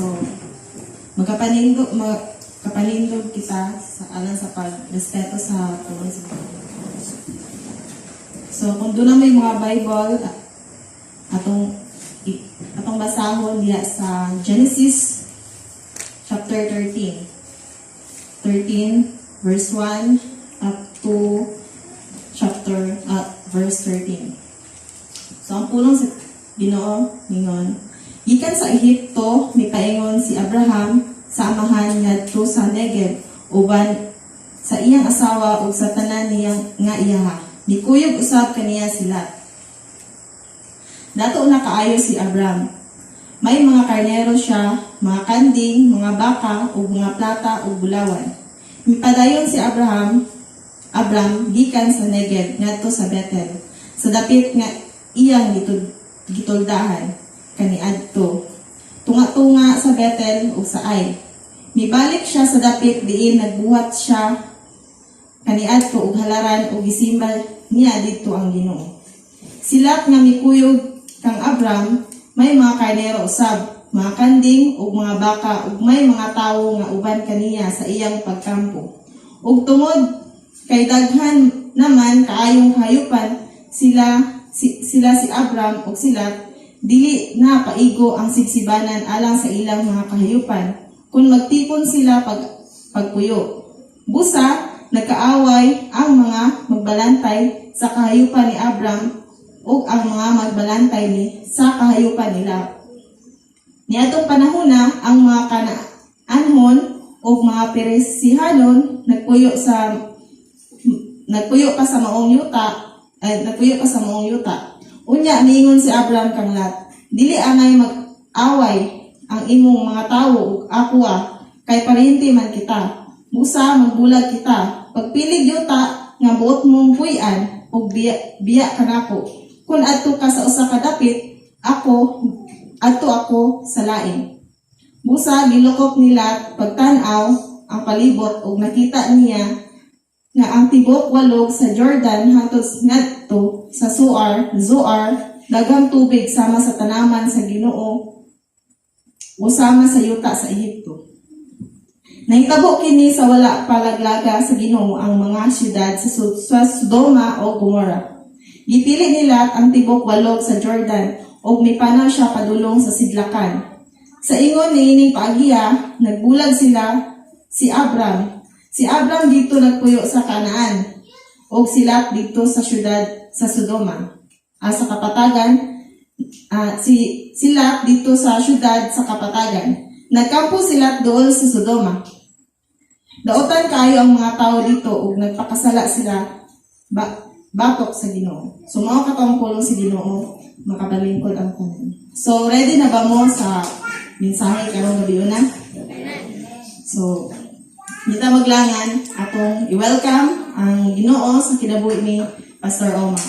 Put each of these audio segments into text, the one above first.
So, magkapanindog kita sa alang sa pagrespeto sa pulong sa Ginoo. So, kung duna may mga Bible, atong basahon diya sa Genesis chapter 13. 13 verse 1 up to chapter verse 13. So ang pulong sa Ginoo ningon, gikan sa Ehipto mipaingon si Abraham sa amahan ngadto sa Negev uban sa iyang asawa ug sa tanan niyang nga iyaha. Nikuyog usab kaniya sila. Dato na kaayo si Abraham. May mga karnero siya, mga kanding, mga baka, ug mga plata ug bulawan. Mipadayon si Abram gikan sa Negev ngadto sa Bethel, sa dapit nga iyang gituldahan kaniadto. Tunga-tunga sa Bethel ug sa Ai. Mibalik siya sa dapit diin nagbuhat siya kaniadto og halaran ug gisimba niya didto ang Ginoo. Si Lot nga mikuyog kang Abram, may mga karnero usab, mga kanding ug mga baka ug may mga tawo nga uban kaniya sa iyang pagkampo. Ug tungod kay daghan naman kaayong kahayupan sila si Abram ug si Lot, dili na paigo ang sibsibanan alang sa ilang mga kahayupan kung magtipon sila pagpuyo. Busa nagkaaway ang mga magbalantay sa kahayupan ni Abram ug ang mga magbalantay ni sa kahayupan nila. Niadtong panahona, ang mga Kanaanhon ug mga Peresihanon nagpuyo pa sa maong yuta ay nagpuyo pa sa maong yuta. Unya niingon si Abram kang Lot, "Dili angay mag-away ang imong mga tawo ug akoa, kay paryente man kita. Busa magbulag kita. Pagpilig yuta nga buot mong puy-an ug biya, biya kanako. Kung adto ka sa usa ka dapit, ako adto ako sa lain." Busa gilukop nila pagtan-aw ang palibot ug nakita niya nga ang tibok walog sa Jordan hangtod ngadto sa Zoar, daghang tubig sama sa tanaman sa Ginoo o sama sa yuta sa Ehipto. Nahitabo kini sa wala palaglaga sa Ginoo ang mga syudad sa Sodoma o Gomora. Gipili nila ang tibok walog sa Jordan ug mipanaw siya padulong sa sidlakan. Sa ingon niining paagiya, nagbulag sila si Abram. Si Abram didto nagpuyo sa Kanaan ug si Lot didto sa syudad sa Sodoma. Sa kapatagan, si si Lot didto sa syudad sa kapatagan. Nagkampo si Lot dool sa Sodoma. Dautan kaayo ang mga tao didto ug nagpakasala sila batok sa Ginoo. So mao katong pulong sa Ginoo, makapalingkod ang tanan. So ready na ba mo sa mensahe karong gabi una? So dita maglangan atong i-welcome ang Ginoo sa kinabuhi ni Pastor Omar.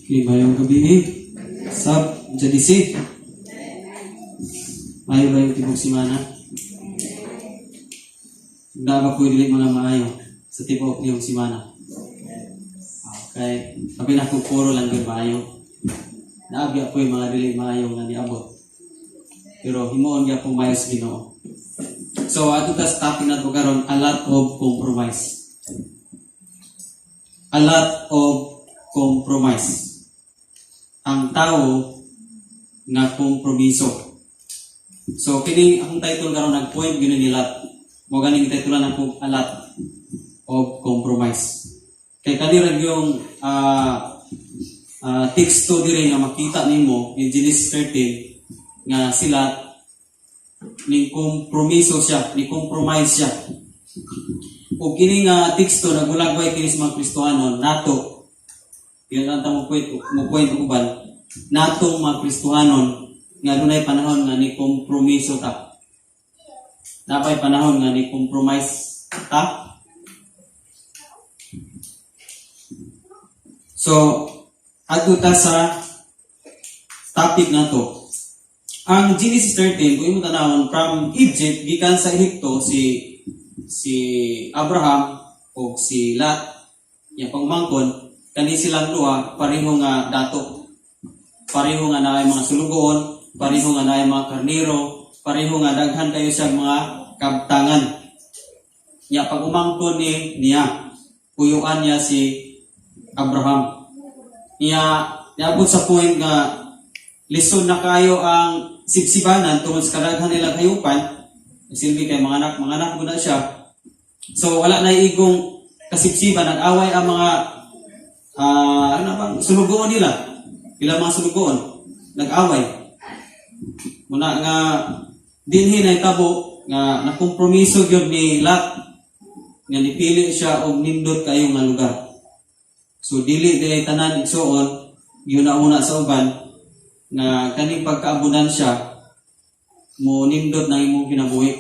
Okay, mayong gabi eh. Sab, JDC. Maayo ba yung tibok simana? Dapat po dili mga maayo sa tibok niyong simana. Okay. Sabi na kung puro lang yung maayo. Naabya po yung mga dili maayo nga niabot. Pero himuon gyud po maayo sa Ginoo. So ato ta sa topic nato karon, a lot of compromise. A lot of compromise. Ang tao nga kompromiso. So kini akong title karon, nag-point gyud ni Lot. Mo ganing titulan ako, "A Lot of Compromise." Kay kani ra yung teksto diri nga makita nimo in Genesis 13 nga sila ni kompromiso siya, ni compromise siya. Ug kini nga teksto nagulagway kini sa mga Kristohanon nato. Yun ang mo point uban natong mga Kristohanon nga dunay panahon nga ni kompromiso ta. Napay panahon nga ni compromise ta. So, adto ta sa topic nato. Ang Genesis 13, kung imong tanawon, from Egypt, gikan sa Ehipto, si si Abraham, o si Lot, iyang pag-umangkon, kani silang duha pareho nga dato. Pareho nga naay mga sulugoon, pareho nga naay mga karniro, pareho nga daghan kayo sa mga kabtangan. Nya pag umangkon ni niya, puyuan niya si Abraham. Niya niabot sa point nga lisod na kayo ang sibsibanan tungod sa kadaghan nilang hayupan. Silbi kay mga anak mo na siya. So wala na igong kasibsiban, nag-away ang mga ano na bang sulugoon nila. Ilang mga sulugoon nag-away. Muna nga dinhi na itabo nga nakompromiso gyud ni Lot nga nipili siya og nindot kayo nga lugar. So dili diay tanan, igsuon, una sa uban nga kaning pagkaabundansya mo nindot na imong kinabuhi.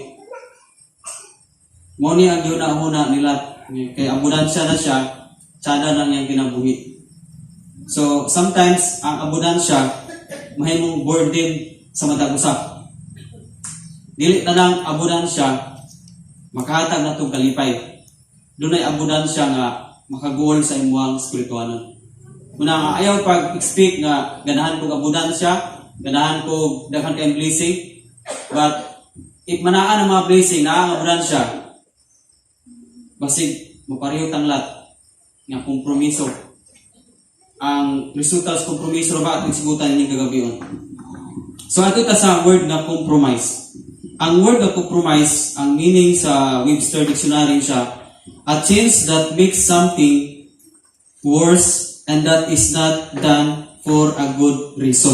Mo ni ang giuna-una nila kay abundansya na siya, tsada lang iyang kinabuhi. So sometimes ang abundansya mahimong burden sa matag usa. Dili tanang abundansya makahatag natong kalipay. Dunay abundansya nga makaguol sa imuhang espirituhanon. Muna nga ayaw pag-expect nga ganahan kog abundansya, ganahan kog daghan kayong blessing, but if manaan ang mga blessing, naa ang abundansya, basig mapareho tang Lot nga kompromiso. Ang resulta sa kompromiso ba atong sigutan ini kagabion. So ato ta sa word nga compromise. Ang word nga compromise, ang meaning sa Webster Dictionary siya, a change that makes something worse and that is not done for a good reason.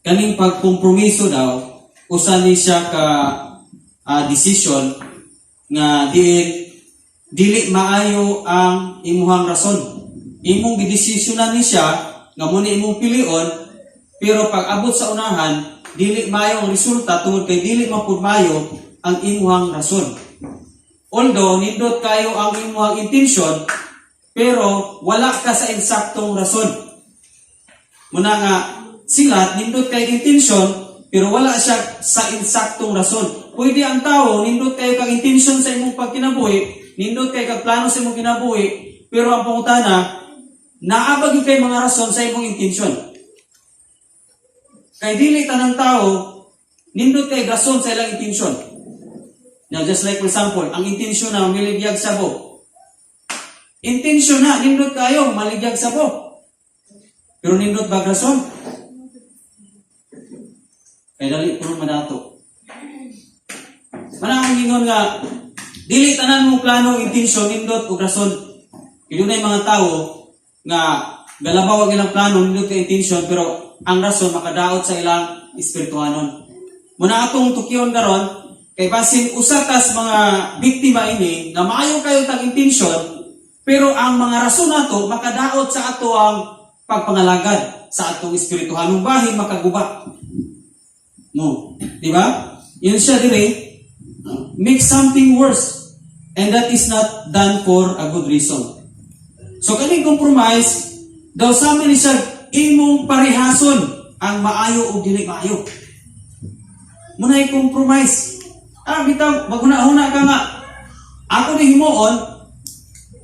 Kaning pagkompromiso daw, usa ni siya ka decision nga diin dili maayo ang imuhang rason. Imong gidesisyonan ni siya nga mo ni imong pilion, pero pag abot sa unahan, dili maayo ang resulta tungod kay dili man pud maayo ang imuhang rason. Although nindot kayo ang imuhang intensyon, pero wala ka sa eksaktong rason. Muna nga sila nindot kay intensyon, pero wala siya sa eksaktong rason. Pwede ang tao nindot kayo kag intensyon sa imong pagkinabuhi, nindot kay kag plano sa imong kinabuhi, pero ang pangutana, naa ba gyud kay mga rason sa imong intensyon? Kay dili tanang tao nindot kay rason sa ilang intensyon. Now, just like for example, ang intensyon na miligyag sabo. Intensyon na, nindot kayo, maligyag sabo. Pero nindot ba rason? Kay dali puno madato. Manang ingon nga, dili tanan mo plano, intensyon, nindot og rason. Kay dunay mga tao nga galabaw ang ilang plano, nindot kay intensyon, pero ang rason makadaot sa ilang espirituhanon. Muna atong tukyon karon kay basin usa kas mga biktima ini nga maayo kayo tag intensyon, pero ang mga rason nato makadaot sa ato ang pagpangalagad sa atong espirituhanong bahin, makaguba mo, di ba? Yun siya dire, make something worse and that is not done for a good reason. So kaning compromise daw, sa ni siya imong parehason ang maayo o dili maayo. Muna compromise. Bitaw maghuna-huna ka nga ako ni himuon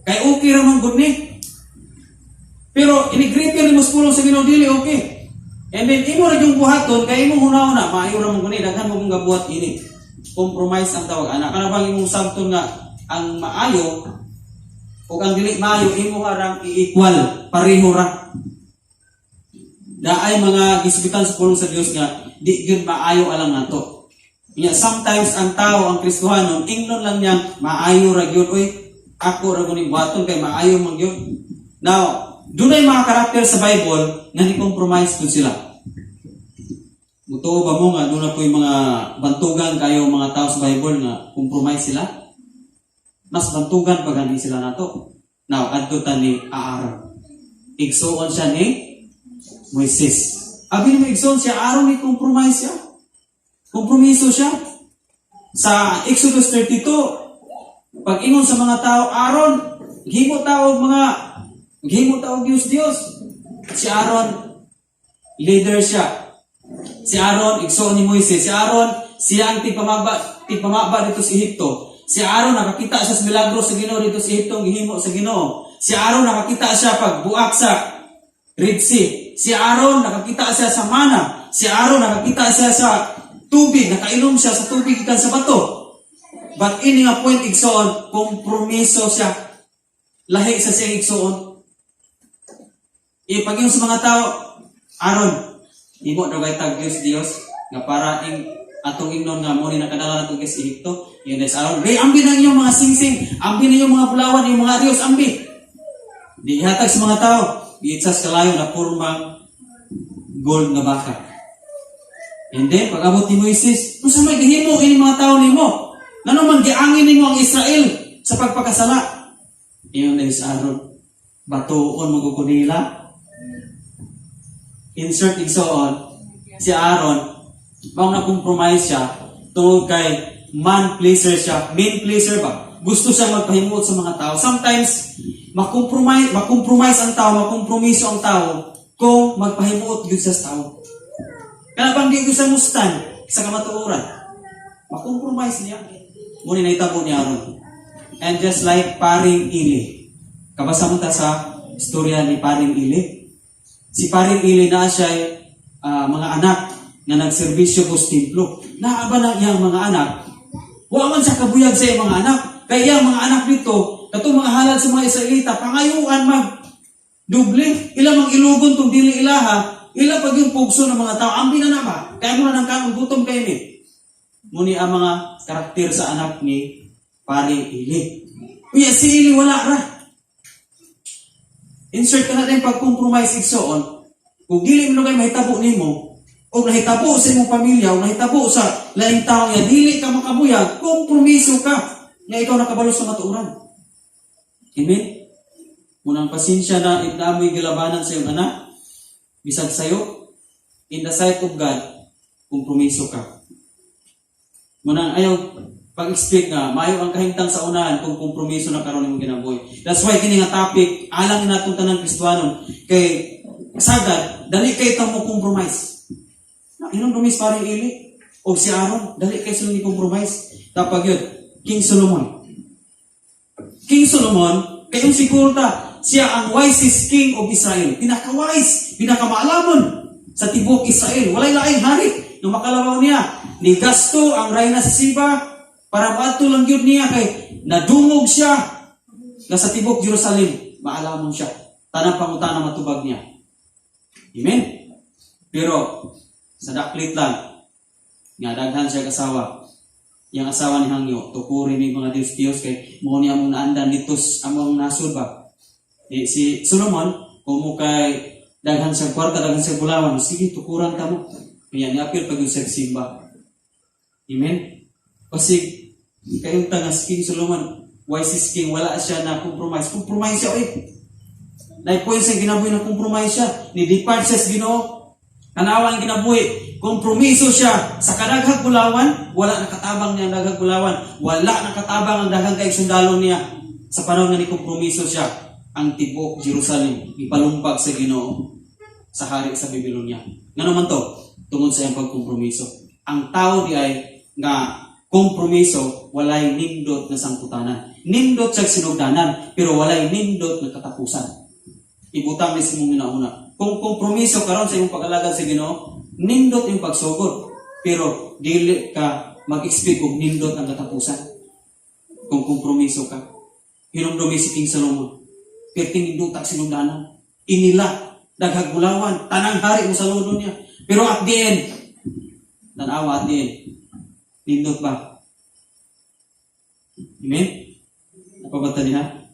kay okay ra man gud ni. Pero inigripir nimo sa pulong sa Ginoo, dili okay. And then imo ra yung buhaton kay imong huna-huna maayo ra man gud ni, daghan mo kung gabuhat ini. Compromise ang tawag ana. Kana bang imong sabton nga ang maayo ug ang dili maayo imo harang i-equal, pareho ra. Naay mga gisgutan sa pulong sa Dios nga di gyud maayo alang nato. Nya sometimes ang tao, ang Kristohanon, ingnon lang niyang maayo ra gyud, oy, ako ra gud buhaton kay maayo man gyud. Now, dunay mga karakter sa Bible nga ni compromise pud sila. Mutuo ba mo nga doon na po yung mga bantugan kayo mga tao sa Bible nga compromise sila? Mas bantugan pa gani sila nato. Now, adto ta ni Aaron. Igsuon siya ni Moises. Abi mo igsuon siya, Aaron ni compromise siya. Kompromiso siya. Sa Exodus 32, pag ingon sa mga tao, "Aaron, himo tao Diyos Diyos." Si Aaron, leader siya. Si Aaron, igsoon ni Moises. Si Aaron, siya ang tigpamaba dito sa Ehipto. Si Aaron nakakita siya sa milagro sa Ginoo dito sa Ehipto, gihimo sa Ginoo. Si Aaron nakakita siya pagbuak sa Red Sea. Si Aaron nakakita siya sa mana. Si Aaron nakakita siya sa tubig, nakainom siya sa tubig gikan sa bato. But ini nga point, igsoon, kompromiso siya. Lahi sa siyang igsoon. Ipag sa mga tao, "Aaron, himo daw kay tag Diyos Diyos nga para ing atong ingnon nga mo ni nakadala nato sa Ehipto." Yun is Aaron, "Hey, ambi na inyong mga singsing, ambi na inyong mga bulawan, inyong mga Diyos, ambi." Di ihatag sa mga tao, giitsas kalayo na purmang gold nga baka. And then, pag abot ni Moises, "Unsa may gihimo ini mga tao nimo? Ngano man giangin nimo ang Israel sa pagpakasala?" Ingon na si Aaron, "Batuon mo ko nila." Insert, igsoon, si Aaron, bang na-compromise siya, tungod kay man pleaser siya, main pleaser ba? Gusto siya magpahimuot sa mga tao. Sometimes, makompromise, makompromise ang tao, makompromiso ang tao kung magpahimuot gyud siya sa tao. Kaya bang di ko siya mustan sa kamatuoran. Makompromise niya. Muna nahitabo ni Aaron. And just like Paring Eli. Kabasa mo ta sa istorya ni Paring Eli. Si Paring Eli na siya mga anak nga nagserbisyo po sa templo. Naa ba na iyang mga anak? Wa man siya kabuyag sa iyang mga anak. Kaya iyang mga anak dito, katong mga halad sa mga Israelita, pangayuan mag doble. Ila mang ilugon tong dili ilaha, ila pag yung pugso ng mga tao, ambi na na ba? Kaya mo na ng kanong gutom kayo ni. Muni ang mga karakter sa anak ni Pare Eli. Uya, si Eli wala ra. Insert ka na din pag-compromise, igsoon. Kung dili mo na kayo mahitabo nimo, o nahitabo sa imong pamilya, o nahitabo sa laing tao nga dili ka makabuyag, kompromiso ka nga ikaw nakabalo sa matuoran. Amen? Munang pasensya na itamoy gilabanan sa iyong anak, bisag sayo, in the sight of God, kompromiso ka. Munang ayaw pag-expect nga, maayo ang kahimtang sa unahan kung kompromiso na karon imong kinabuhi. That's why kini nga topic, alang natong tanang Kristohanon, kay sagad, dali kay ta mo compromise. Na, inong dumis Paring Eli, o si Aaron, dali kay sila ni compromise. Tapag yun, King Solomon. King Solomon, kayong sigurta, siya ang wisest king of Israel. Pinaka-wise, pinakamalamon sa tibuok Israel. Walay laing hari nga makalabaw niya. Ni gasto ang rayna sa Siba para maadto lang gyud niya kay nadungog siya nga sa tibuok Jerusalem, maalamon siya. Tanang pangutana matubag niya. Amen? Pero sa daklit lang, nga daghan siya asawa. Yang asawa ni Hangyo, "Tukuri mi mga Diyos Diyos kay mo ni among naandan dito sa among nasod ba." Eh, si Solomon, kung kay daghan siya kwarta, daghan siya bulawan, "Sige, tukuran ta mo." Kaya niapil pag yung simba. Amen? Kasi kayong tangas King Solomon, wisest king, wala siya na compromise. Compromise siya, eh. Naipoint sa kinabuhi na compromise siya. Ni depart siya sa Ginoo. Tanawa ang kinabuhi. Kompromiso siya sa kadaghang bulawan, wala nakatabang niya ang daghang bulawan. Wala nakatabang ang daghang kay sundalo niya. Sa panahon nga ni kompromiso siya, ang tibuok Jerusalem ipalumpag sa Ginoo sa hari sa Babylonia. Ngano man to? Tungod sa iyang pagkompromiso. Ang tao di ay nga kompromiso, walay nindot na sangputanan. Nindot siya sinugdanan, pero walay nindot na katapusan. Ibutang ni sa imong una. Kung kompromiso karon sa imong pag-alagad sa Ginoo, nindot yung pagsugod. Pero dili ka mag-expect og nindot ang katapusan. Kung kompromiso ka. Hinumdumi si King Solomon. Perting nindot ang sinugdanan. Inila, daghag bulawan, tanang hari mo sa ludo niya. Pero at the end, tanawa at the end, nindot ba? Amen? Napabata niya?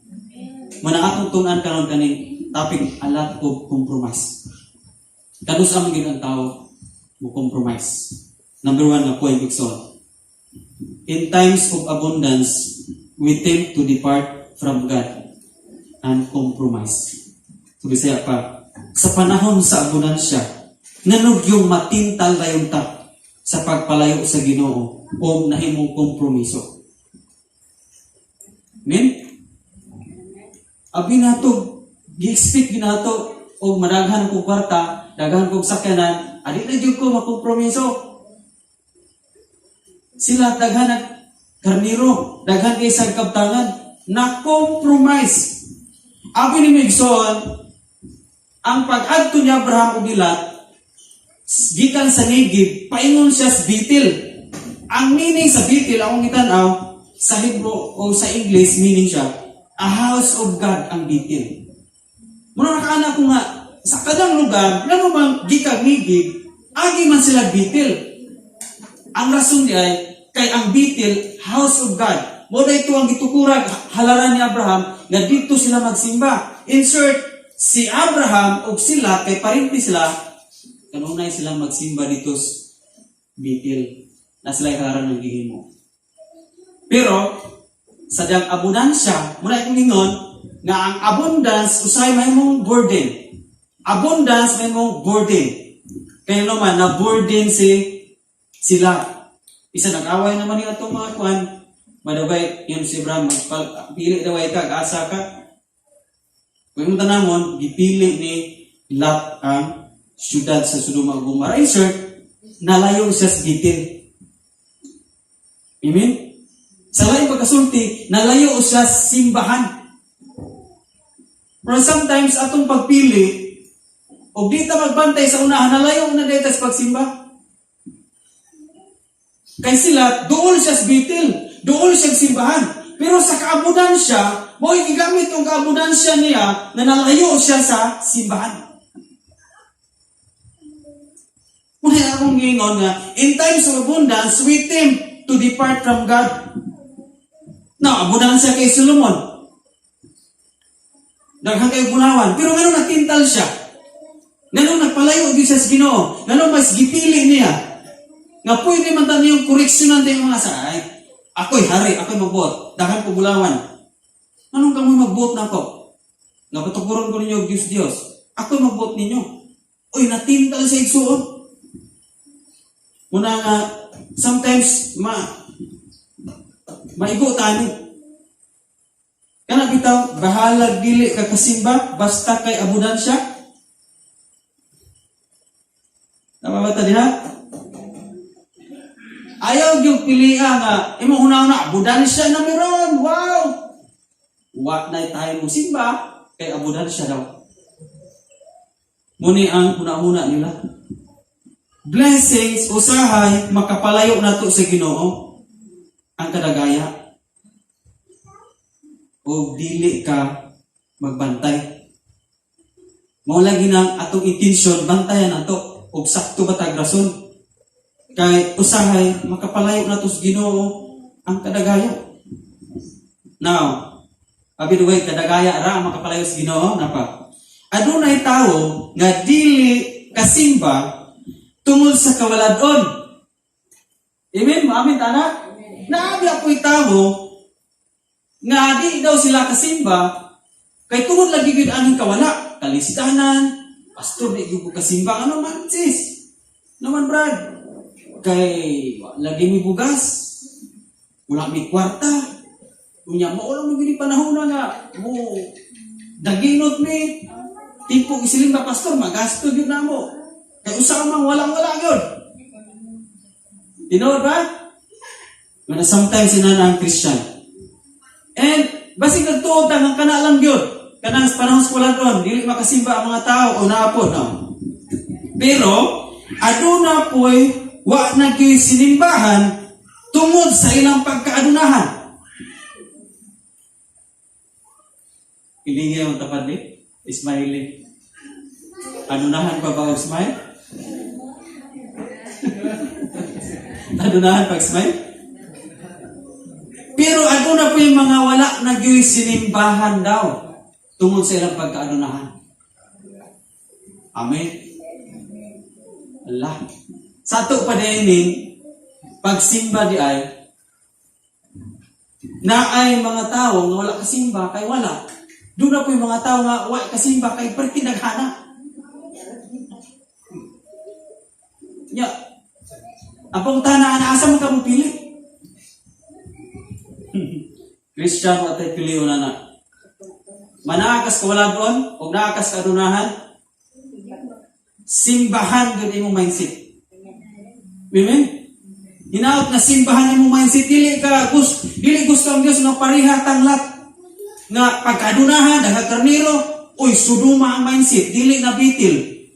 Manang atong tun-an karon kaning topic, a lot of compromise. Kanus-a man gyud ang tao mo compromise? Number one nga point, igsoon. In times of abundance, we tend to depart from God and compromise. So, Bisaya pa, sa panahon sa abundansya, nganog yung matintal rayon ta sa pagpalayo sa Ginoo o nahimong kompromiso. Amen? Abi nato, gi-expect ginato og madaghan kog kwarta, daghan kog sakyanan, adi na jud ko makompromiso. Sila daghan nag Karniro, daghan kay sa kabtangan na compromise. Abi ni Migson, ang pag-adto ni Abraham ug ni Lot gikan sa Negev, paingon siya sa Bethel. Ang meaning sa Bethel, akong gitanaw, sa Hebrew o sa English, meaning siya, a house of God ang Bethel. Muna nakaana ko nga, sa kadang lugar, ngano bang gikan Negev, agi man sila Bethel. Ang rason di ay, kay ang Bethel, house of God. Mo na ito ang gitukurag, halaran ni Abraham, nga dito sila magsimba. Insert, si Abraham o sila, kay parinti sila, kanunay silang magsimba dito sa Bethel, na sila halaran ng gihimo. Pero, sadyang abundansya, muna akong ingon, nga ang abundance, usay mahimong burden. Abundance mahimong burden. Kaya naman, na burden si sila. Isa nag-away naman niya itong mga kuan. Madaway, yun si Abraham, pili daw ay ka, asa ka. Kung yung tanamon, gipili ni Lot ang syudad sa Sodoma ug Gomorrah. Insert, nalayo siya sa Bethel. Amen? Sa laing pagkasulti, nalayo siya sa simbahan. Pero sometimes, atong pagpili, og di ta magbantay sa unahan, nalayo na dito sa pagsimba. Kay sila, duol siya sa Bethel, duol siya sa simbahan. Pero sa kaabudansya, mo'y gigamit ang kaabudansya niya na nalayo siya sa simbahan. Muna akong giingon nga, in times of abundance, we tend to depart from God. Now, abundansya kay Solomon. Daghan kay bulawan. Pero ngano natintal siya? Ngano nagpalayo gyud siya sa Ginoo? Ngano mas gipili niya? Nga pwede man tayo yung koreksyonan tayo mga sa ay, ako'y hari, ako'y magbuot. Daghan ko bulawan. Anong kamoy magbuot na ako? Nga patukuron ko ninyo Diyos Diyos. Ako'y magbuot ninyo. Uy, natintal sa igsuon. Muna nga, sometimes, maigo tani. Kana bitaw, bahala dili ka kasimba, basta kay abundansya. Tama ba ta diha? Ayaw yung piliha nga, imong una-una, abundansya na meron, wow! Wa na tayo mo simba, kay abundansya daw. Muni ang una-una nila. Blessings, usahay, makapalayo nato sa Ginoo ang kadagaya. O dili ka magbantay. Mao lagi nang atong intensyon bantayan nato og sakto ba tag rason. Kay usahay makapalayo nato sa Ginoo ang kadagaya. Now, abi duway kadagaya ra ang makapalayo sa Ginoo napa. Adunay tawo nga dili kasimba tungod sa kawaladon. Amen? Maamin tana? Naabi ako'y tawo nga di daw sila kasimba kay tungod lagi gyud aning kawala. Kalistanan, pastor di gyud ko kasimba, ano man sis? Naman brad, kay lagi mi bugas, wala mi kwarta. Unya mao lang gyud panahon na nga mo daginot mi. Tipo isiling ba pastor magasto gyud namo. Kay usa man walang wala gyud. Tinuod ba? Nga sometimes inana ang Christian. And basig nagtuod ta nga kana lang gyud. Kanang panahon sa doon, dili makasimba ang mga tao o naapod no. Pero aduna po'y wa na gyud sinimbahan tungod sa ilang pagkaadunahan. Ilingi ang tapad ni Ismaili. Adunahan pa ba og smile? Adunahan pag smile? Pero aduna po yung mga wala na gyud sinimbahan daw tungod sa ilang pagkaadunahan. Amen. Allah. Sa ato pa din pagsimba di ay na ay mga tao nga wala kasimba kay wala. Doon na po yung mga tao nga wala kasimba kay perti naghana. Nya. Ang pangutana ana asa man ka mo pili? Christian wa tay pilion na na. Manaakas ka wala doon, o naakas ka adunahan, simbahan gyud imong mindset. Amen? Hinaot nga simbahan imong mindset, dili gusto ang Dios nga pareha tang Lot. Nga pagkadunahan daghang karnero, uy, Sodoma ang mindset, dili na Bethel.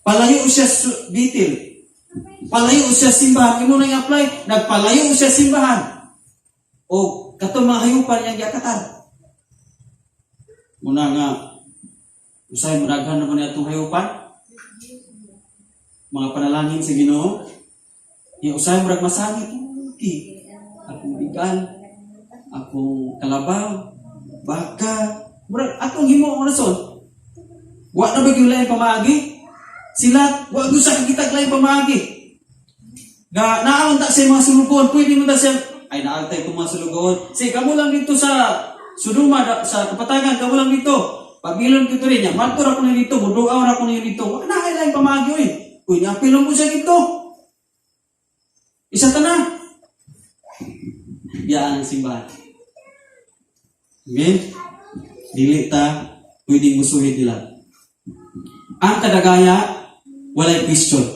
Palayo siya Bethel. Palayo siya simbahan. Imo na i-apply, nagpalayo siya simbahan. O katong mga hayupan niyang giakatan. Muna nga usahay mo daghan naman niya itong hayupan. Mga panalangin sa Ginoo. Niya usahay mo masangit. Okay. Akong bigal, akong kalabaw, baka, murag atong himo ang rason. Wa na ba gyud laing pamaagi? Sila, wa gyud sa kakitag laing pamaagi. Nga naon ta sa mga sulugoon, pwede mo ta siya, ay naantay ko mga sulugoon. Sige, kamo lang dito sa Sodoma, sa kapatagan, kamo lang dito. Pagilon ko rin niya, manto ra ko na dito, muduaw ra ko na dito. Wa na ay laing pamaagi oy. Uy, niapilon mo siya dito. Isa ta na. Biyaan ang simbahan. Amen? Dili ta pwedeng musuhid nila. Ang kadagaya, walay question.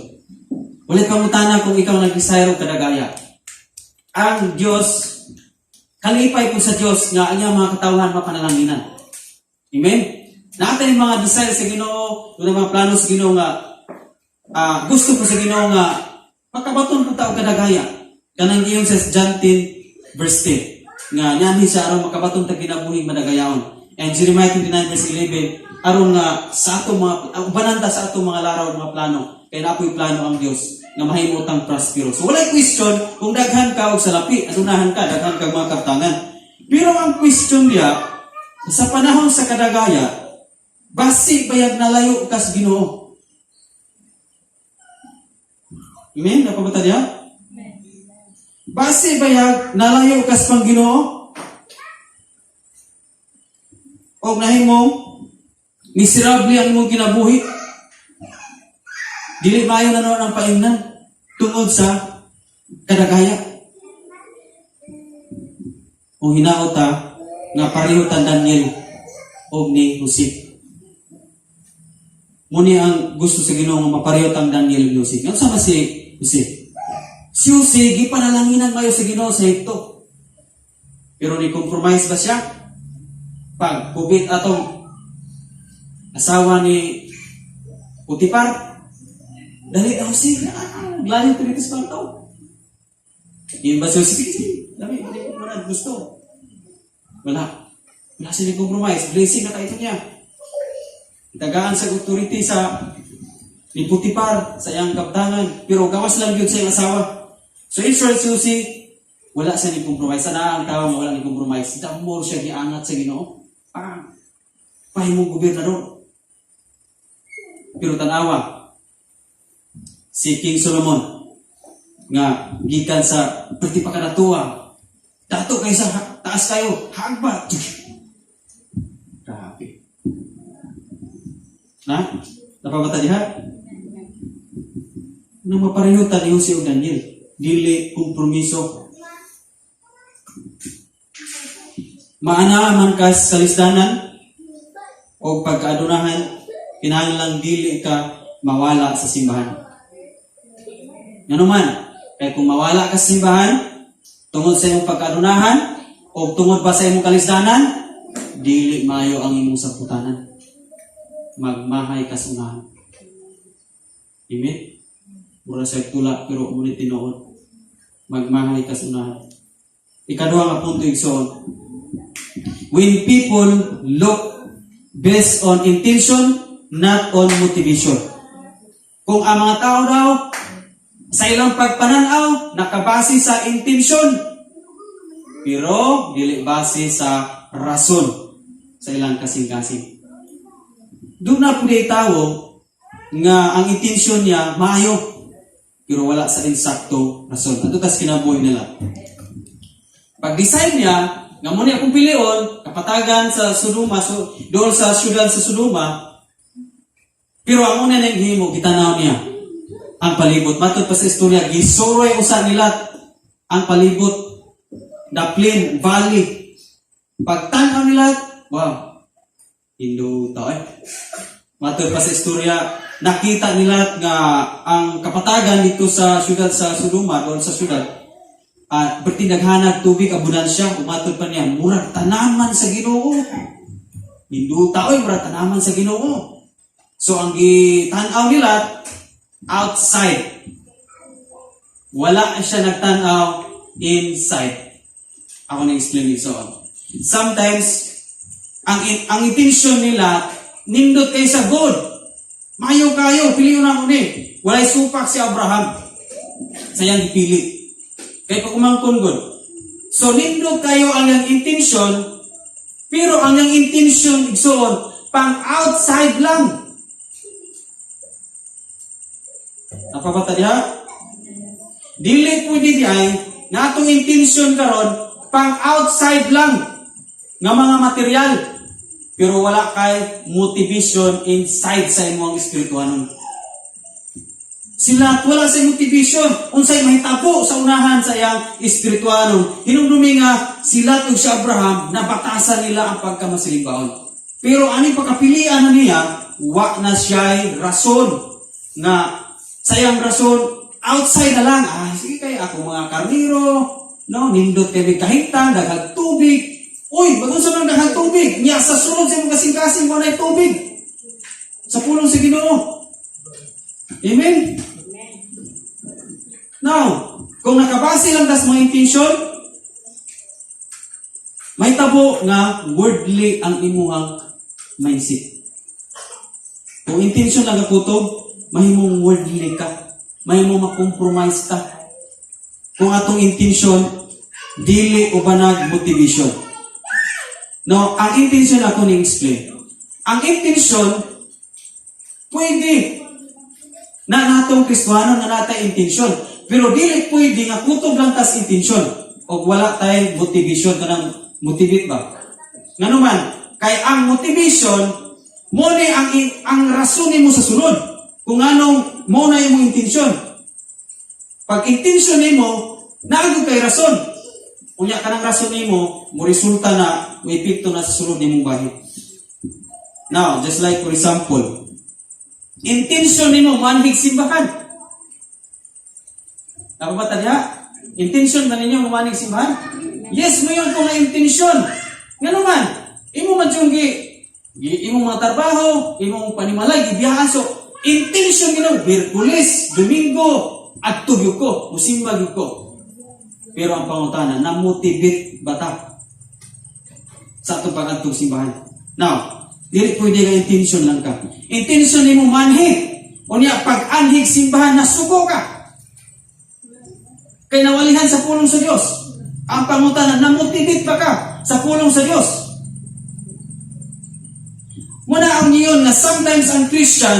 Walay pangutana kung ikaw nag-desire og kadagaya. Ang Diyos, kalipay po sa Diyos nga ang iyang mga katawhan mapanalanginan. Amen? Natin yung mga desire sa Ginoo, yung mga plano sa Ginoo nga gusto ko sa Ginoo nga makabaton po ta og kadagaya. Kanang giyon sa John 10 verse 10 nga nianhi siya aron makabaton ta kinabuhing madagayaon. And Jeremiah 29 verse 11 aron nga sa atong mga ang ubanan ta sa atong mga laraw, mga plano, kay naa poy plano ang Dios nga mahimo tang prospero. So walay question kung daghan ka og salapi, adunahan ka, daghan kag mga kaptangan. Pero ang question niya sa panahon sa kadagaya, basi bayag nalayo ka sa Ginoo. Amen? Napabata niya? Basi bayag nalayo ka sa Ginoo? O nahimong miserable ang imong kinabuhi? Dili maayo na noon ang paingnan tungod sa kadagaya. O hinaot ta nga pareho tan Daniel og ni Jose. Muni ang gusto sa Ginoo nga mapareho tang Daniel ug Jose. Unsa man si Jose? Si Jose gipanalanginan mayo sa Ginoo sa Ehipto. Pero ni compromise ba siya? Pag kubit atong asawa ni Potifar, dali daw si, layo to dito sa kwarto. Yung ba si Jose, sige, sige, dali, dali, wala gusto. Wala. Wala siya ni compromise. Blessing na tayo niya. Tagaan sa authority sa ni Potifar sa iyang kaptangan. Pero gawas lang yun sa iyang asawa. So in short, si Jose, wala siya ni compromise. Sana ang tao nga wala ni compromise. The more siya giangat sa Ginoo. Pahimong gobernador. Pero tanawa, si King Solomon, nga gikan sa perti pa kanatuwa, dato kay sa taas kayo, hagba. Grabe. Na? Napabata diha? Nang mapareho ta ni Jose ug Daniel, dili kompromiso. Maana man kas kalisdanan o pagkaadunahan, kinahanglang dili ka mawala sa simbahan. Ngano man, kay kung mawala ka sa simbahan, tungod sa imong pagkaadunahan o tungod pa sa imong kalisdanan, dili maayo ang imong saputanan. Magmahay ka sa unahan. Amen? Mura sa tula pero ngunit tinuod. Magmahay ka sa unahan. Ikaduha nga punto, igsoon. When people look based on intention, not on motivation. Kung ang mga tao daw, sa ilang pagpananaw, nakabase sa intention, pero dili base sa rason sa ilang kasing-kasing. Doon na po tao nga ang intensyon niya maayo, pero wala sa insakto rason. Ato tas kinabuhi nila. Pag-decide niya, nga mo niya akong pilion, kapatagan sa Sodoma, so, doon sa syudad sa Sodoma, pero ang una nang himo, gitanaw niya ang palibot. Matod pa sa istorya, gisuroy usa nila ang palibot, the plain valley. Pagtanaw nila, wow, induta eh. Matod pa sa istorya, nakita nila nga ang kapatagan dito sa syudad sa Sodoma, doon sa syudad, perti naghanag tubig, abundansya, umatod pa niya, murag tanaman sa Ginoo. Ninduta oy, murag tanaman sa Ginoo. So ang gitan-aw nila outside. Wala siya nagtan-aw inside. Ako na explain so on. Sometimes ang intention nila nindot kay sa good. Mayo kayo, piliyon ako ni. Walay supak si Abraham sa iyang gipili. Kay pag umangkon good. So nindot kayo ang iyang intention, pero ang iyang intention, igsoon, pang outside lang. Napabata diha? Dili pwede di ay nga atong intention karon pang outside lang nga mga material, pero wala kay motivation inside sa imong espirituhanon. Sila wala sa motivation unsay mahitabo sa unahan sa iyang espirituhanon. Hinumdumi nga sila ug si Abraham, nabatasan nila ang pagkamasilingbaon. Pero ani pagkapilian na niya, wa na siya'y rason nga sa iyang rason outside na lang. Ah, sige, kay ako mga karniro, no, nindot kay may kahintang, daghang tubig. Uy, bagon sa mga daghang tubig niya sa sulod sa imong kasing-kasing mo na tubig sa pulong sa Ginoo. Amen. Now, kung nakabase lang tas mga intention, may tabo nga worldly ang imuhang mindset. Kung intention lang kutob, mahimong worldly ka. Mahimong makompromise ka. Kung atong intention, dili ubanag motivation. No, ang intention ako ni explain. Ang intention, pwede na natong Kristuhano na natay intention. Pero dili pwede nga kutob lang tas intention o wala tay motivation, kanang motivate ba. Ngano man, kay ang motivation mo ni ang rason nimo sa sunod. Kung anong mo na imong intention. Pag intention nimo, naa kay rason. Unya kanang rason nimo, mo resulta na, mo epekto na sa sulod nimong bahin. Now, just like for example, intention nimo manhig simbahan. Napabata diha? Intention ba ninyo mamanhig simbahan? Yes, mo yun kung nga intention. Ngano man, imo man yung gi imong mga trabaho, imong panimalay, gibiyahan. So, intention nimo, Miyerkules, Domingo, adto gyud ko, musimba gyud ko. Pero ang pangutana, na-motivate ba ta sa atong pag-adtong simbahan? Now, dili pwede nga intention lang ka. Intention nimo manhig. Unya pag anhig simbahan, nasuko ka. Kay nawalihan sa pulong sa Dios. Ang pangutana, na-motivate ba ka sa pulong sa Dios? Muna ang iyon nga sometimes ang Christian,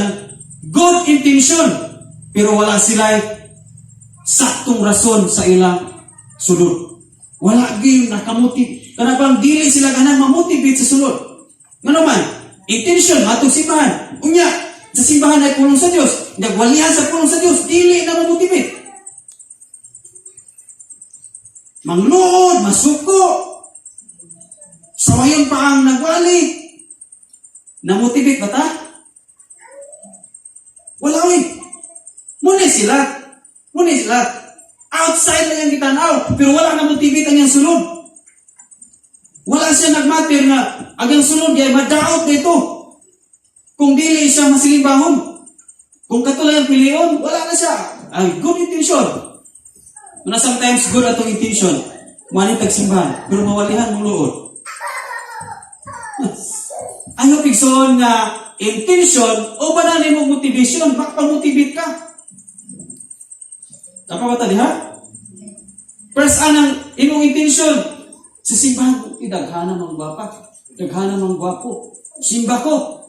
good intention, pero wala sila saktong rason sa ilang sulod. Wala gyud nakamotivate. Kana bang dili sila ganang mamotivate sa sulod. Ngano man, intention atong simbahan. Unya, sa simbahan ay pulong sa Dios. Nagwalihan sa pulong sa Dios, dili na mamotivate. Mangluod, masuko. Sawayon pa ang nagwali. Na-motivate ba ta? Wala oy. Muna sila. Muna sila. Outside lang yung gitanaw, pero wala na motivate ang iyang sulod. Wala siya nagmatter nga ang iyang sulod ay madaot dito. Kung dili siya masilimbahon. Kung katulad ang pilion, wala na siya. Ay, good intention. Muna sometimes good atong intention. Mani tagsimbahan, pero mawalihan mong luod. I hope, igsoon, nga intention o ba na nimo motivation, makpa-motivate ka. Napabata diha? First, anang imong intention sa simbahan, daghana mang gwapa, daghana mang gwapo. Simba ko.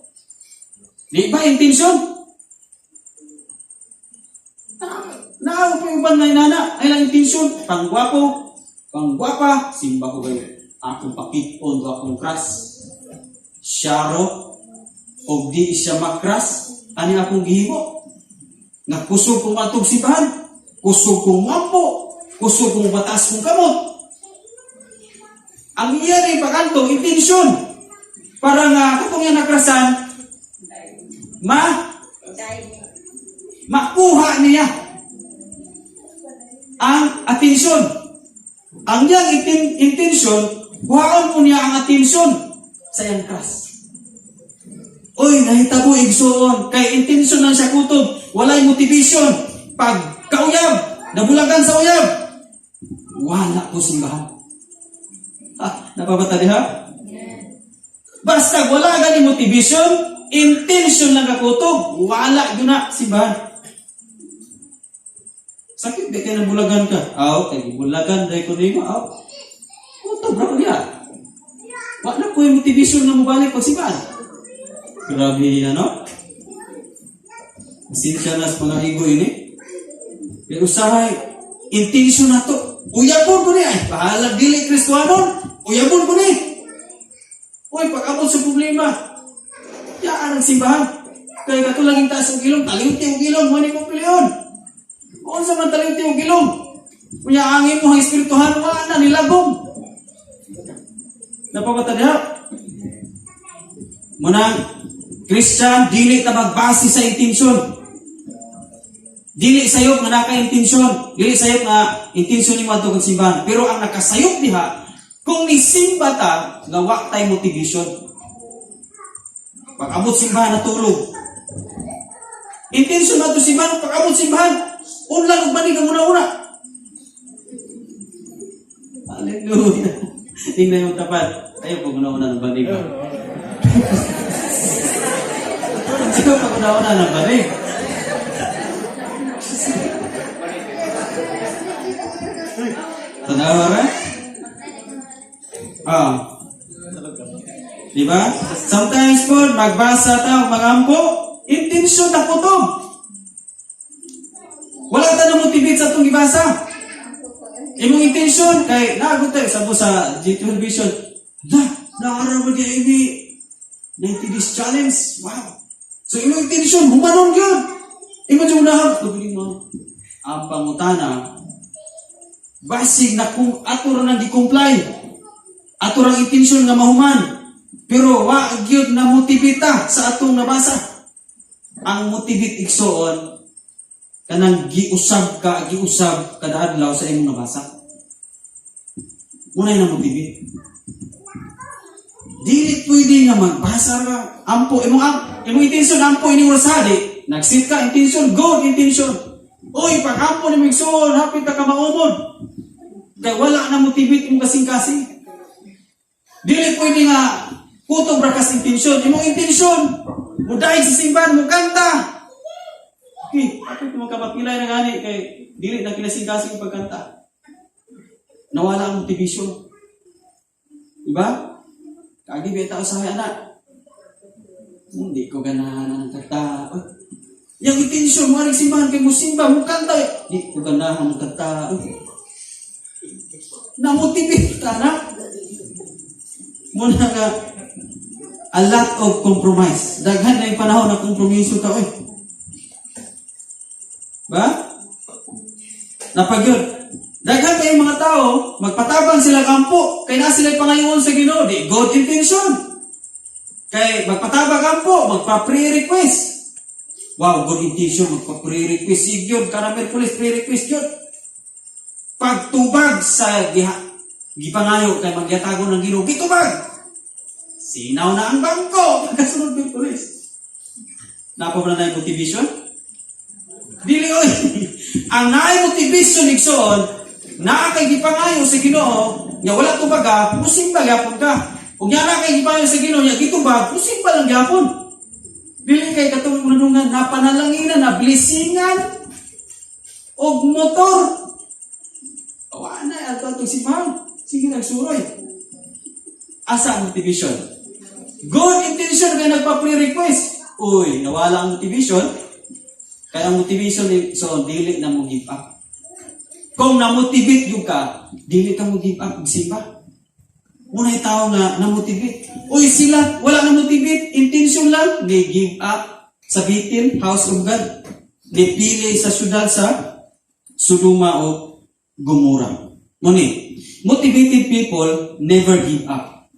Di ba intention? Naa pa uban nga inana, ay lang intention, panggwapo, panggwapa, simba ko kayo. Akong pakit-on do akong crush. Syaro, o di siya makras, ani akong gihimo. Nga kusog kong atog simbahan, kusog kong mampo, kusog kong batas kong kamot. Ang iya ni pagantong intensyon para nga katong yang nakrasan ma Gikuha niya ang atensyon. Ang iyang intention, kuhaon po niya ang atensyon sa iyang crush. Uy, nahitabo igsuon. Kay intention lang siya kutob. Walay motivation. Pag kauyab, nabulagan sa uyab. Wala ko simbahan. Ah, napabata diha? Basta wala gani motivation, intention lang kakutob, wala gyud na simbahan. Sakit di kay nabulagan ka. Ah, okay, bulagan dai ko nimo. Ah, kutob ra ko diha. Wala ko yung motivation nga mobalik pag simbahan. Grabe na, no? Pasensya na sa mga igo ini. Pero usahay, intention na to. Uyabon ko ni ay. Bahala dili Kristohanon. Uyabon ko ni. Uy, pag-abot sa problema, yaan ang simbahan. Kaya kato lang yung taas og ilong, taliwti og ilong, mo ni kong piliyon. Unsa man taliwti og ilong? Unya ang imong espirituhan wa na nilagom. Napabata diha? Munang Christian, dili ta magbase sa intensyon. Dili sayop nga naka-intensyon. Dili sayop nga intensyon nimo adto kang simbahan. Pero ang nakasayop diha, kung nisimba ta, nga wa tay motivation. Pag abot simbahan, natulog. Intensyon na to simbahan, pag abot simbahan, unlang ug banig ang una-una. Hallelujah. Tingnan yung tapat. Ayaw pag una-una ng banig ba? Sino pag una-una ng banig? Tanawa ra? Ah. Di ba? Sometimes po, magbasa ta, magampo, intensyon na kutob. Wala ta na motivate sa atong gibasa. Imong intensyon, kay naagot tayo, sabo sa G12 Vision, na, naaraw mo di ini 90 days challenge. Wow. So, imong intensyon, humanon yun. Imo dyan unahan, tubigin mo. Ang pangutana, basig na kung ato ra nang gi-comply. Ato rang intensyon nga mahuman. Pero wa gyud na motivate sa atong nabasa. Ang motivate, igsoon, kanang giusab ka, giusab kada adlaw sa imong nabasa. Unay na motivate. Dili pwede nga magbasa ra. Ampo imong intensyon ampo ini oras di. Nagsit ka intention, good intention. Uy, pag ampo ni igsoon, hapit ka maumod. Kay wala na motivate imong kasing-kasing. Dili pwede nga kutob ra kas intensyon. Imong intensyon, mudaig sa simbahan, mukanta. Okay, hapit mo kapapilay na gani kay dili na kinasing-kasing ang pagkanta. Nawala ang motivation. Diba? Kagi beta usahay anak. Hindi ko ganahan ang kanta. Uy, yung intensyon mo rin simbahan kay mo simba mo kanta. Eh. Di ko ganahan ang kanta. Uy. Na-motivate ka na. Muna nga, a lot of compromise. Daghan na yung panahon na kompromiso ka, oy. Ba? Napagyod. Daghan kayong mga tao, magpatabang sila kampo, kay na sila pangayon sa Ginoo, di good intention. Kay magpatabang kampo, magpa-pre-request. Wow, good intention, magpa-pre-request. Sige yun, kada Miyerkules, pre-request yun. Pagtubag sa gipangayo kay magyatago ng Ginoo, gitubag. Sinaw na ang bangko pagkasunod Miyerkules. Napa ba na yung motivation? Dili oy. Ang naay motivation, igsoon, naa kay gipangayo sa Ginoo, nga wala tubaga, musimba gyapon ka. Ug nga naa kay gipangayo sa Ginoo, nya gitubag, musimba lang gyapon. Dili kay katong unungan na panalanginan na blessingan og motor. Wa na ato atong simbahan. Sige nagsuroy. Asa ang motivation? Good intention kay nagpa-pre-request. Uy, nawala ang motivation. Kaya ang motivation ni so dili na mo give up. Kung na-motivate yung ka, dili ka mo give up simba. Unay tao nga na-motivate. Uy, sila wala na motivate, intention lang ni give up sa Bethel, house of God. Nipili sa syudad sa Sodoma o Gomora. Muni, motivated people never give up.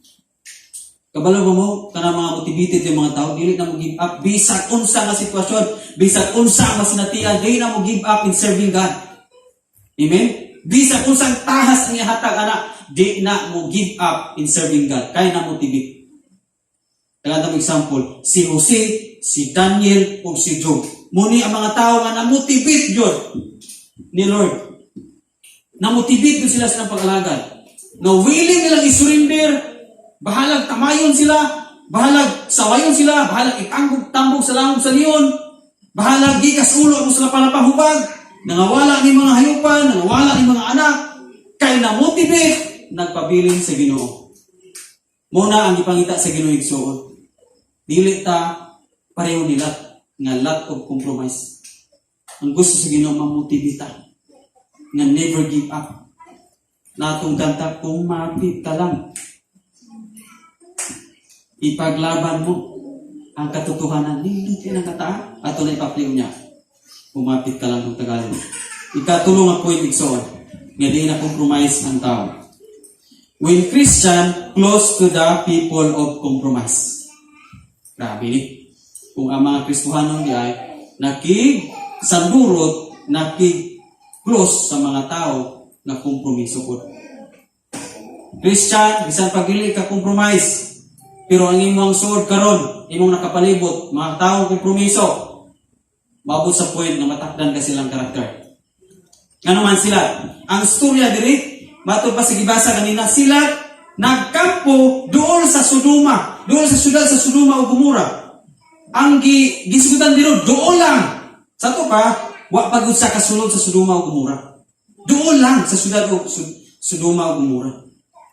Kabalo ba mo, kanang mga motivated yung mga tao, dili na mo give up bisag unsa nga sitwasyon, bisag unsa nga sinatian, dili na mo give up in serving God. Amen? Bisag unsang tahas ang ihatag ana, di na mo give up in serving God. Kay na motivate. Tagaan mo example, si Jose, si Daniel, ug si Job. Muni ang mga tao nga na-motivate yun ni Lord. Na-motivate yun sila sa ilang pag-alagad. Na willing nilang i-surrender, bahalag tamayon sila, bahalag sawayon sila, bahalag itanggog-tambog sa langog sa leon, bahalag gikas ulo ang sila palapahubag, nangawala ni mga hayupan, nangawala ni mga anak, kay na-motivate, nagpabilin sa Ginoo. Muna ang ipangita sa Ginoo, igsoon. Dili ta pareho nila nga lot of compromise. Ang gusto sa Ginoo, mamotivate ta nga never give up. Natong kanta, "Kumapit ka lang. Ipaglaban mo ang katotohanan." Nindot yan ang kata. Ato na ipa-play niya. "Kumapit ka lang" kung Tagalog. Ikatulo nga point, igsoon, nga di na compromise ang tao. When Christian close to the people of compromise. Grabe ni. Kung ang mga Kristohanon di ay nakig sandurot, nakig close sa mga tao na kompromiso po. Christian, bisan pag dili ka compromise, pero ang imong suod karon, imong nakapalibot, mga taong kompromiso, maabot sa point na matakdan ka silang karakter. Ngano man sila? Ang storya diri, matod pa sa gibasa kanina, sila nagkampo doon sa Sodoma, doon sa syudad sa Sodoma o Gomora. Ang gisgutan dito, doon lang. Sa to pa, wa pa gud sa kasulod sa Sodoma o Gomora. Doon lang sa syudad o Sodoma o Gomora.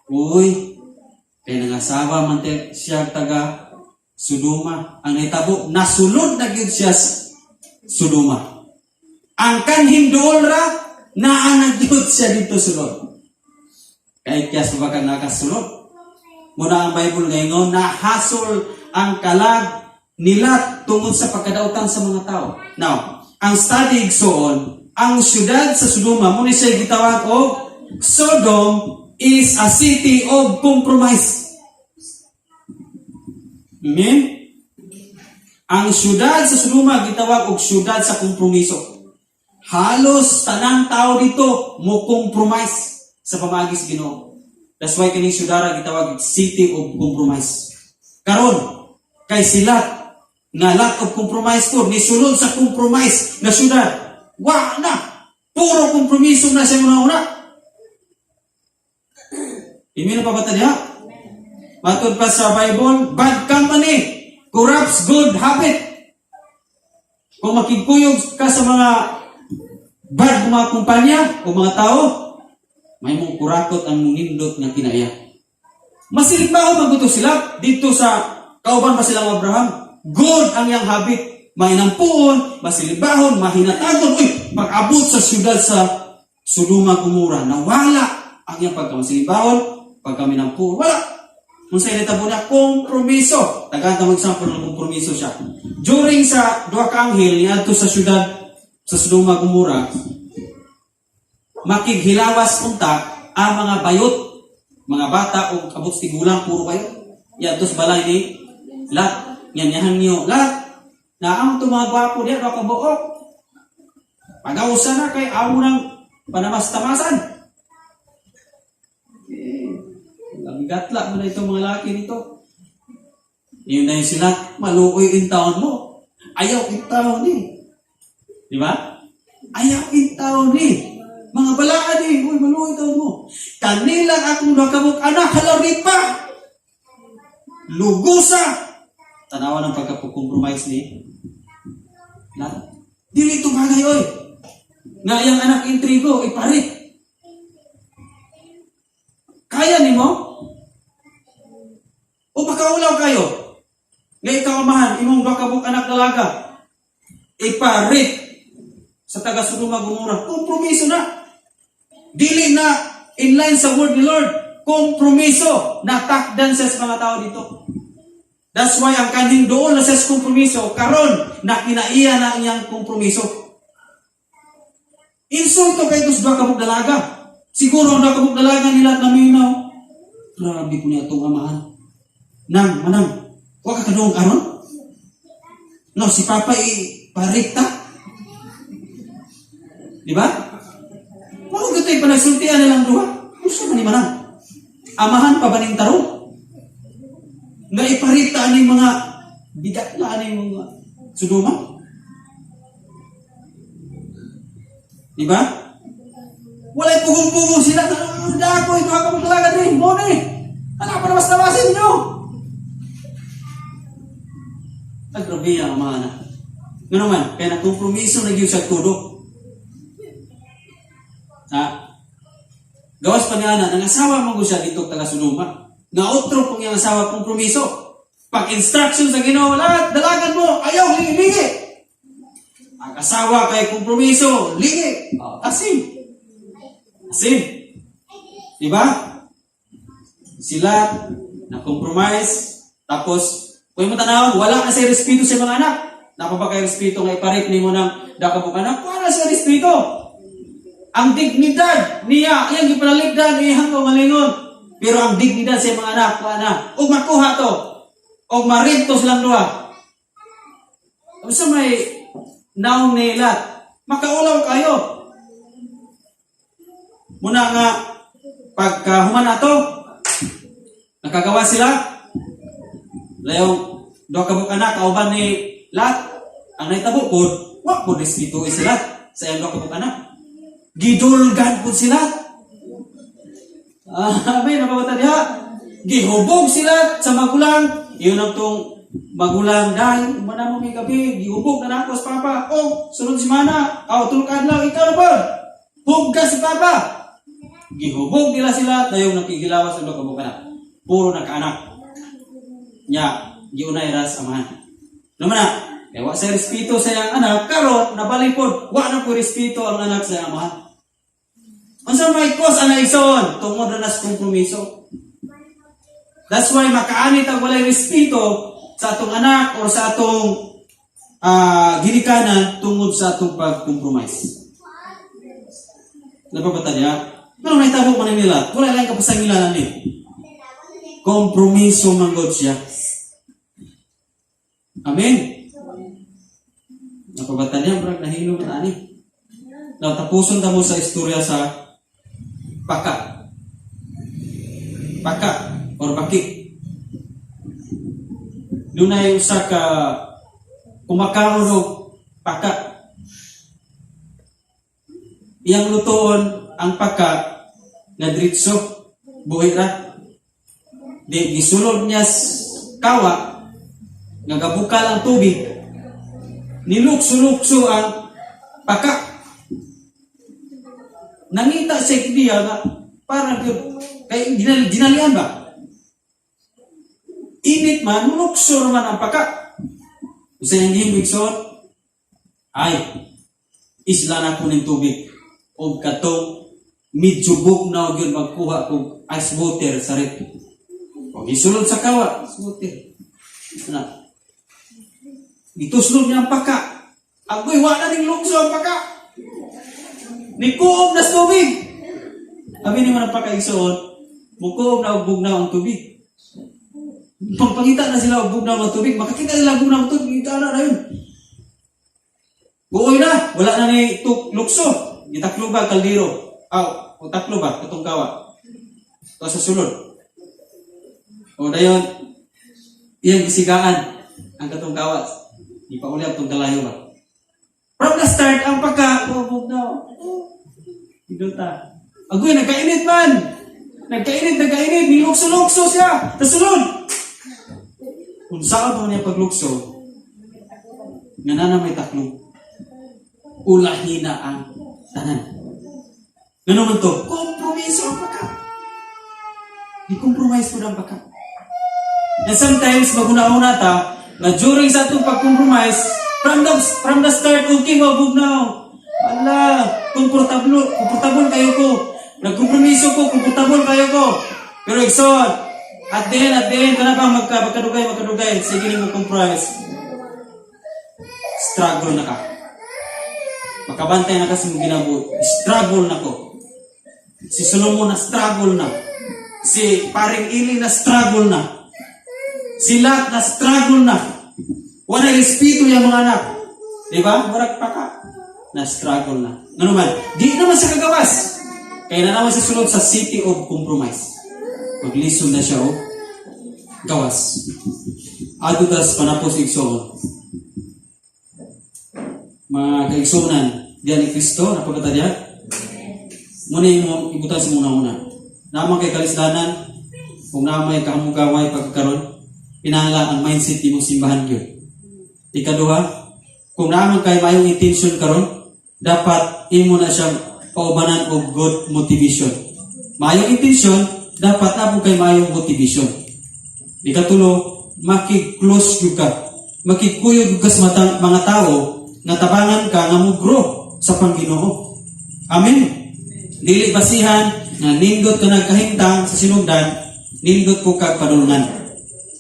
Uy, kay nangasawa man te siya taga Sodoma. Ang nahitabo, nasulod na gyud siya sa Sodoma. Ang kanhing dool ra, naa na gyud siya dito sulod. Kay kiyas pa ba ka nakasulod? Muna ang Bible ngayon, nahasol ang kalag nila tungod sa pagkadautan sa mga tao. Now, ang study, igsoon, ang syudad sa Sodoma, muna siya gitawag og Sodom is a city of compromise. Amen? Ang syudad sa Sodoma gitawag og syudad sa kompromiso. Halos tanang tao dito mo compromise sa pamaagi sa Ginoo. That's why kining syudad gitawag city of compromise. Karon kay sila nga lot of compromise ko ni sulod sa compromise na syudad. Wa na. Puro kompromiso na siya una-una. Amen pa ba ta diha? Matod pa sa Bible, bad company corrupts good habit. Kung makigkuyog ka sa mga bad mga kumpanya o mga tao, may mong kurakot ang nindot nga kinaya. Masilip ba maguto sila dito sa kauban pa silang Abraham? Good ang iyang habit. Mainampuon, masilibahon, mahinatagon. Uy, pag-abot sa siyudad sa Sodoma Gomora, nawala ang iyang pagkamasilibahon, pagkaminampuon. Wala. Kung sa initabo niya, kompromiso. Tagaan mo example ng kompromiso siya. During sa duha ka anghel niadto sa siyudad sa Sodoma Gomora, makighilawas unta ang mga bayot, mga bata o abot tigulang, puro bayot. Yadto sa balay ni Lot. Yan yahan niyo. Lot, naam to mga gwapo diya, duha ka buok. Pagawsa na kay amo ng panamas-tamasan. Eh, gatla mo na itong mga laki nito. Yun na yung sila, maluoy in taon mo. Ayaw in taon ni. Di ba? Ayaw in taon ni. Mga balaan eh. Uy, maluoy taon mo. Kanilang akong nakabuk anak, halari pa. Lugusa. Tanawa ng pagka-compromise ni Lot. Dili ito bagay, oy. Nga iyang anak intrigo, iparit. Kaya nimo? O makaulaw kayo? Nga ikaw amahan, imong duha anak dalaga. Iparit sa taga Sodoma Gomora. Kompromiso na. Dili na in line sa word ni Lord. Kompromiso. Natakdan siya sa mga tao dito. That's why ang kanhing doon na sa kompromiso, karon na kinaiya na ang iyang kompromiso. Insulto kay sa duha ka buok dalaga. Siguro ang duha ka buok dalaga nila naminaw. Grabe ko niya itong amahan. Nang, Manang, wa ka kadungog aron? No, si Papa iparikta. Di ba? Mao gyud panagsultian nilang duha. Unsa man ni Manang? Amahan pa ba ning tarong? Nga iparita aning mga bidatla aning mga Sodoma? Di ba? Walay pugong-pugong sila. Dako, ito ka magdalaga din. Mo ni. Anak pa na mas nabasin nyo. Agrabe ang mga anak. Nga naman, kaya nagkompromiso na gyud sa tudo. Ha? Gawas pa nga na, nang asawa mo siya dito taga Sodoma. Nga otro pong iyang asawa kompromiso. Pag instruction sa Ginoo, lahat, dalagan mo, ayaw, lingi. Ang asawa kay kompromiso, lingi. Oh, asim. Asim. Diba? Sila na compromise, tapos kung mo tanawon, wala na siya respeto sa mga anak. Napa ba kay respeto nga iparit nimo ng daka mo anak? Wala siya respeto. Ang dignidad niya, iyang gipanaligdan, iyang kaugalingon. Pero ang dignidad sa mga anak, wala na. Ug makuha to. Og marito silang duha. Unsa may naong nila, makaulaw kayo. Muna nga, pagka human ato, nakagawa sila, layong duha ka buok anak, kauban ni Lot, ang nahitabo pod, wa pod respeto sila sa iyang duha ka buok anak. Gidulgan pod sila. Ah, may napabata diha. Gihubog sila sa magulang. Iyon ang tong magulang dahil umana mo may gabi, gihubog na nako sa papa. Oh, sunod si mana. Aw, tulog ka adlaw, ikaw na pod. Hubga si papa. Gihubog nila sila, dayong nakigilawas ang duha ka buok anak. Puro nakaanak. Nya, giunay ras amahan. Naman na, kaya wa sa respeto sa iyang anak, karon nabalipod, wa na po respeto ang anak sa iyang amahan. Unsa may cause ana, igsoon? Tungod na nas kompromiso. That's why makaanit ang walay respeto sa atong anak or sa atong ginikanan tungod sa atong pag-compromise. Napabata niya? Pero nahitabo man nila, wala lang kapasangilan ni. Kompromiso man god siya. Amen. Napabata niya, brag nahilo man ani. Now, tapuson ta mo sa istorya sa paka. Paka or baki. Dunay usa ka kumakaon og paka. Iyang lutoon ang paka nga diretso buhi ra. Di gisulod niya kawa nga gabukal ang tubig. Nilukso-lukso ang paka. Nangita siya diya nga parang yun, kay ginalian ba? Init man, lukso naman ang paka. Usa yang gihimo, igsoon? Ay, isla na ko ning tubig. Og katong medyo bugnaw gyud, magkuha kog ice water sa ref. Og isulod sa kawa, ice water. Ana. Gituslod niya ang paka. Agoy, wa na ning lukso ang paka. Nikuob na sa tubig. Abi ni man ang paka, igsoon, mukuob na og bugnaw ang tubig. Pagpangita na sila og bugnaw ang tubig, makakita sila og bugnaw ang tubig, ita na yun. Buoy na, wala na ni tuk, lukso. Gitaklo ba kaldero? Aw, o taklo ba katong kawa? To sa sulod. O dayon, iyang gisigaan ang katong kawa. Di pa uli tong kalayo ba. From the start, ang pagka, oh, bugnaw. Oh, Iduta. Agoy, nagkainit man! Nagkainit, nagkainit, nilukso-lukso siya! Tasulod! Kung saan mo niya paglukso, nga na may taklo, ulahin na ang tanan. Ngano man to? Kompromiso ang paka. Di-compromise po ang paka. And sometimes, maguna-una ta, na during sa atong pag-compromise, from the start, okay mo, bugnaw. Ala, komportable, komportable kayo ko. Nagkompromiso ko, komportable kayo ko. Pero igsoon, at the end, kana bang magkadugay, magkadugay, sige mo compromise. Struggle na ka. Makabantay na ka sa imong kinabuhi. Struggle na ko. Si Solomon na struggle na. Si paring Eli na struggle na. Sila na struggle na. Wala respeto yung mga anak. Di ba? Murag paka. Na struggle na. Ngano man, di naman sa kagawas. Kaya na naman sa sulod sa city of compromise. Maglisod na siya og gawas. Adto tas panapos, igsoon. Mga kaigsuonan, diyan ni Kristo, napagkata diya. Muna yung ibutan sa muna una. Naman kay kalisdanan, kung naman may kahamugaway pagkakaroon, pinangala ang mindset imong simbahan gyud. Ikaduha, kung naman kay mayong intention karon, dapat imo na siyang paubanan og good motivation. Mayong intention, dapat na kay mayong motivation. Ikatulo, makig-close gyud ka. Makigkuyog gyud ka sa mga tao nga tabangan ka nga mo-grow sa Pangginoo. Amen. Dili basihan nga nindot ka nagkahimtang sa sinugdan, nindot ko kag padulungan.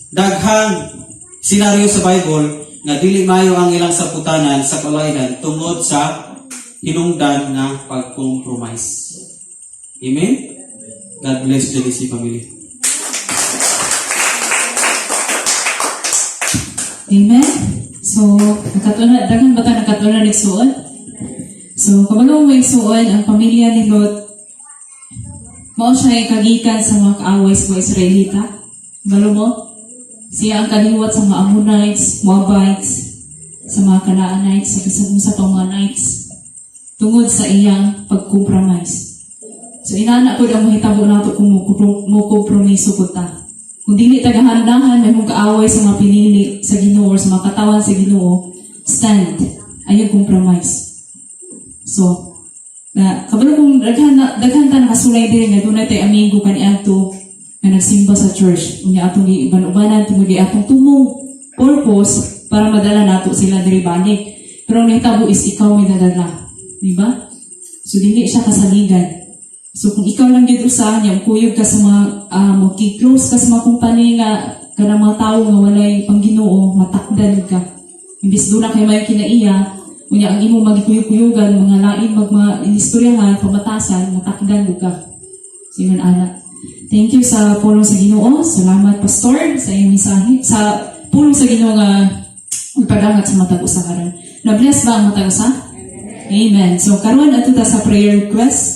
Daghang senaryo sa Bible nga dili mayo ang ilang saputanan sa kaulahian tungod sa hinungdan nga pag-compromise. Amen? God bless the DC family. Amen? So, nakatuna, daghan ba ta nakatuna ni igsuon? So, kabalo mo, igsuon, ang pamilya ni Lot, mao siya kagikan sa mga kaaway sa mga Israelita. Kabalo mo? Siya ang kaliwat sa mga Ammonites, Moabites, sa mga Canaanites, sa bisag sa pang mga Nites, tungod sa iyang pag-compromise. So inana po ang mahitabo nato kung mo kompromiso po ta. Kung dili tagahandahan, may mong kaaway sa mga pinili sa Ginoo or sa mga katawan sa Ginoo, stand. Ayaw compromise. So, na kabalo kung daghan na, daghan ta nakasulay diri nga dunay tay amigo kaniadto nga nagsimba sa church. Unya atong giuban-ubanan tungod kay atong tumong purpose para madala nato sila diri balik. Pero ang nahitabo is ikaw may nadala. Di ba? So dili siya kasaligan. So kung ikaw lang gyud usa nya kuyog ka sa mga close ka sa mga company nga kanang mga tawo nga walay pangginoo, matakdan ka. Imbis duna kay may kinaiya, unya ang imong magikuyog-kuyugan, mga lain mag mga inistoryahan, pamatasan, matakdan mo ka. Singon ana. Thank you sa pulong sa Ginoo. Salamat, Pastor, sa iyong mensahe. Sa pulong sa Ginoo nga ipadangat sa matag usa karon. Na-bless ba ang matag usa? Amen. So karon adto ta sa prayer request.